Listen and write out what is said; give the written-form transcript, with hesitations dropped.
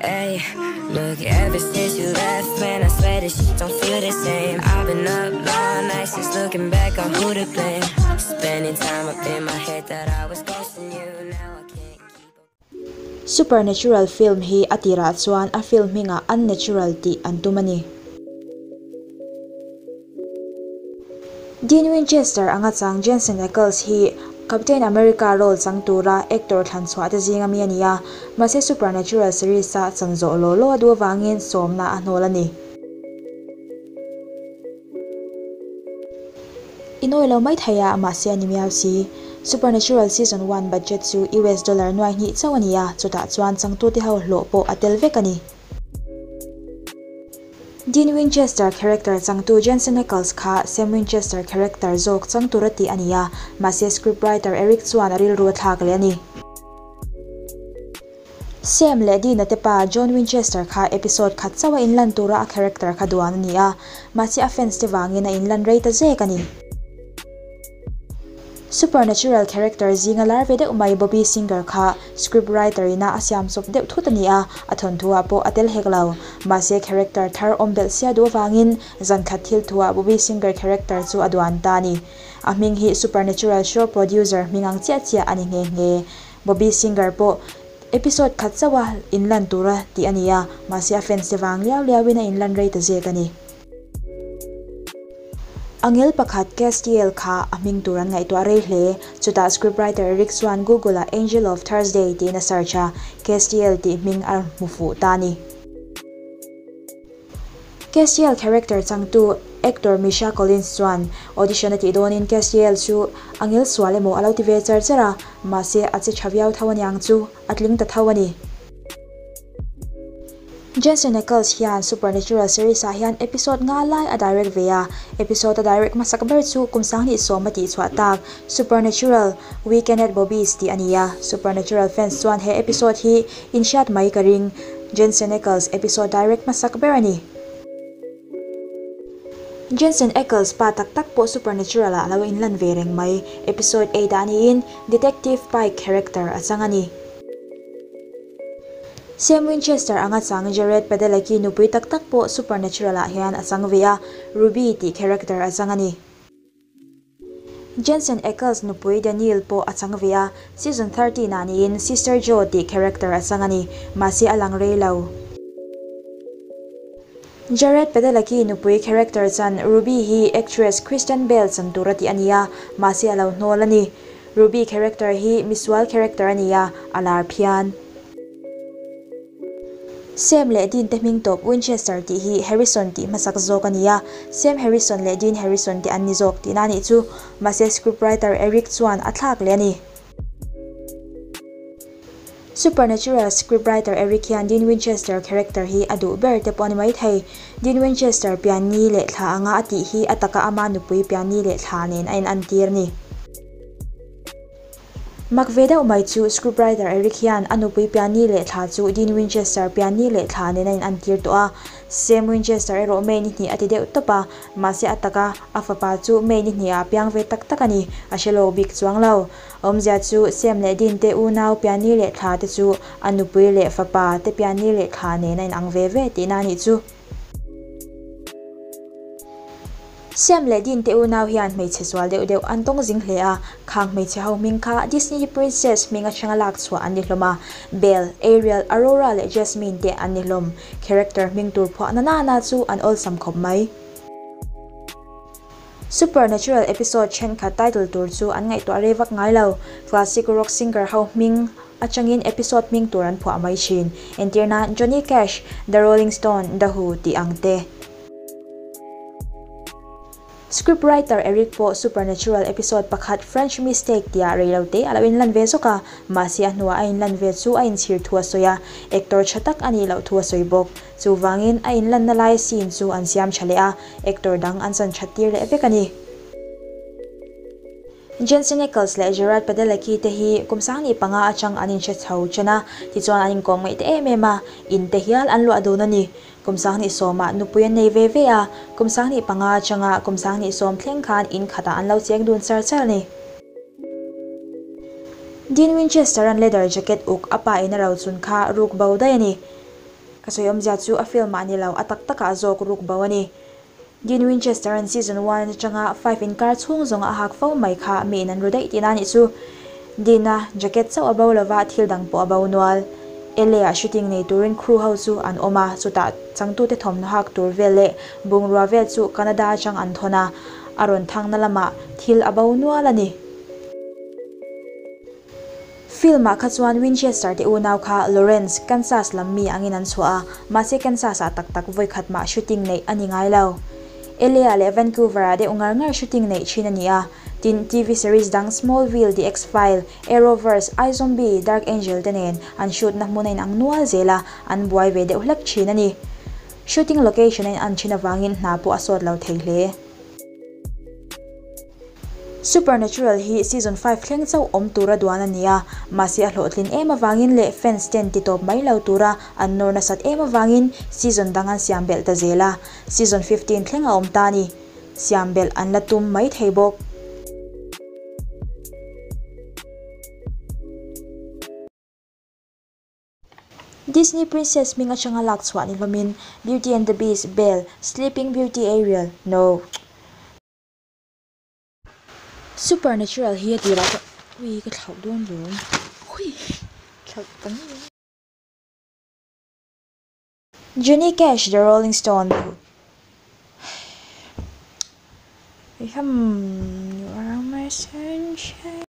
Hey, look, ever since you left, man, I swear this shit don't feel the same. I've been up all night since looking back on who to blame. Spending time up in my head that I was ghosting you. Now I can't keep up. Supernatural film hi a tirah chuan a film hmingah Unnatural tih an tum a ni. Dean Winchester anga chang Jensen Ackles hi Captain America role chang tura actor thlan chhuah te zinga mi a ni a, mahse Supernatural series a chan zawh law law a duh avangin sawmna a hnawl a ni. I nawi lo mai thei a, mahse a ni miau si. Supernatural season one budget chu US dollar nuai hnih chauh a ni a, chutah chuan changtute ho hlawh pawh a tel vek a ni. Dean Winchester character changtu Jensen Ackles kha Sam Winchester character zawk chang tura tih a ni a, mahse scriptwriter Eric chuan a rilru a thlak leh a ni. Sam leh Dean-a te pa John Winchester kha episode khat chauh a inlan tura a character kha duan a ni a, mahse a fans te vangin a inlan rei ta zek a ni. Supernatural character zinga lar ve deuh mai Bobby Singer kha script writer ina a siam chawp deuh thut a ni a, a thawnthuah pawh a tel hek lo. Mahse character thar awm belh sia duh avangin zan khat thil thuah Bobby Singer character chu a duan ta a ni. A hming hi Supernatural show producer hming ang chiah chiah a ni nghe nghe. Bobby Singer pawh episode khat chauha inlan tura tih a ni a, mahse a fans te vang liau liauin a inlan rei ta zek a ni. Angel pakhat Castiel kha a hming tur an ngaihtuah rei hle. Chutah scriptwriter Eric chuan Google-ah Angel of Thursday tiin a search a, Castiel tih hming a hmu fuh ta a ni. Castiel character changtu actor Misha Collins chuan audition a tih dawnin Castiel chu angel sual emaw a lo ti ve char char a, mahse a che tha viau tho aniang chu a tling ta tho a ni. Jensen Ackles hian Supernatural series ah hian episode nga lai a direct ve a, episode a direct hmasak ber chu kum sanghnih sawm a tihchhuah tak Supernatural, Weekend at Bobby's tih a ni a, Supernatural fans chuan he episode hi inhriat mai ka ring, Jensen Ackles episode direct hmasak ber a ni. Jensen Ackles pa tak tak pawh Supernatural ah a lo inlan ve reng mai, episode 8 ah niin Detective Pike character a chang a ni. Sam Winchester anga chang Jared Padalecki nupui tak tak pawh Supernatural ah hian a chang ve a, Ruby tih character a chang a ni. Jensen Ackles nupui Danielle pawh a chang ve a, season 13 ah niin Sister Jo tih character a chang a ni, mahse a lang rei lo. Jared Padalecki nupui character chan Ruby hi actress Kristen Bell chan tur a tih a ni a, mahse a lo hnawl a ni. Ruby character hi misual character a ni a, a lar phian. Sam leh Dean te hming tawp Winchester tih hi Harrison tih hmasak zawk a ni a, Sam Harrison leh Dean Harrison te an ni zawk tihna a nih chu. Mahse scriptwriter Eric chuan a thlak leh a ni. Supernatural scriptwriter Eric hian Dean Winchester character hi a duh ber te pawh a ni maithei. Dean Winchester pianni leh thla anga a tih hi a taka ama nupui pianni leh thla nen a inantir a ni. Mak ve deuh mai chu scriptwriter Eric hian a nupui pianni leh thla chu Dean Winchester pianni leh thla nen a inantir tawh a. Sam Winchester erawh May ni hnih a ti deuh tawp a, mahse a taka a fapa chu May ni hnihah a piang ve tak tak a ni, a hre lo bik chuang lo. Awmzia chu Sam leh Dean te unau pianni leh thla te chu a nupui leh fapa te pianni leh thla nen a inang ve ve tihna a nih chu. Sam leh Dean te unau hian hmeichhe sual deuh deuh an tawng zing hle a, khang hmeichhe ho hming kha Disney princess hming atanga lak chhuah an ni hlawm a, Belle, Ariel, Aurora leh Jasmine te an ni hlawm. Character hming tur phuah na nana chu an awlsam khawp mai. Supernatural episode thenkhat title tur chu an ngaihtuah rei vak ngai lo. Classic rock singer ho hming atangin episode hming tur an phuah mai thin. Entirna Johnny Cash, The Rolling Stone, The Who tih ang te. Scriptwriter Eric pawh Supernatural episode pakhat French Mistake tihah reilote a lo inlan ve zawk a, mahse a hnuah a inlan ve chu a inchhir thu a sawi a, actor tha tak a nih loh thu a sawi bawk. Chuvangin a inlanna lai scene chu an siam tha leh a, actor dang an chan that tir leh vek a ni. Jensen Ackles leh Gerard Padalecki te hi kum sangni panga atang an inhre chho chen a, tichuan an inkawm ngaih te em em a, in te hial an luah dun a ni. Kum sangni sawmah nupui an nei ve ve a, kum sangni panga atanga kum sangni sawm thleng khan in khatah an lo cheng dun char char a ni. Dean Winchester-a'n leather jacket uk a pa in a ro chun kha ruk bo daih a ni. Ka sawi awmzia chu a film ah ni lo, a tak takah zawk ruk bo a ni. Dean Winchester-a'n season one atanga five inkar chhung zawnga a hak fo mai kha miin an ru daih tihna a nih chu. Dean-a jacket chauh a bo lova, thil dang pawh a bo nual. LA-ah shooting nei turin crew ho chu an awm a, chutah changtute thawmhnaw hak tur vel leh bungrua vel chu Canada atang an thawn a, a rawn thangna lamah thil a bo nual a ni. Film-ah kha chuan Winchester te unau kha Lawrence, Kansas lam mi angin an chhuah a, mahse Kansas-ah tak tak vawikhat mah shooting neih a ni ngai lo. LA-ah leh Vancouver-ah deuh ngar ngar shooting neih thin a ni a, tin TV series dang Smallville, The X-File, Arrowverse, iZombie, Dark Angel te nen an shoot-na hmun a inang nual zel a, an buai ve deuh hlek thin a ni. Shooting location a in-an thin avangin hna pawh a sawt lo thei hle. Supernatural hi season 5 thleng chauh awm tura duan a ni a, mahse a hlawhtlin em avangin leh fans ten ti tawp mai lo tura an nawr nasat em avangin season dang an siam belh ta zel a, season 15 thleng a awm ta a ni. Siam belh an la tum mai thei bawk. Disney Princess hming atanga lak chhuah ni hlawmin Beauty and the Beast, Belle, Sleeping Beauty Ariel, No. Supernatural hi a tirah chuan ui ka thlauh dawn lawm hui thlauh ta ngei a. Johnny Cash The Rolling Stone Hum you are my sunshine.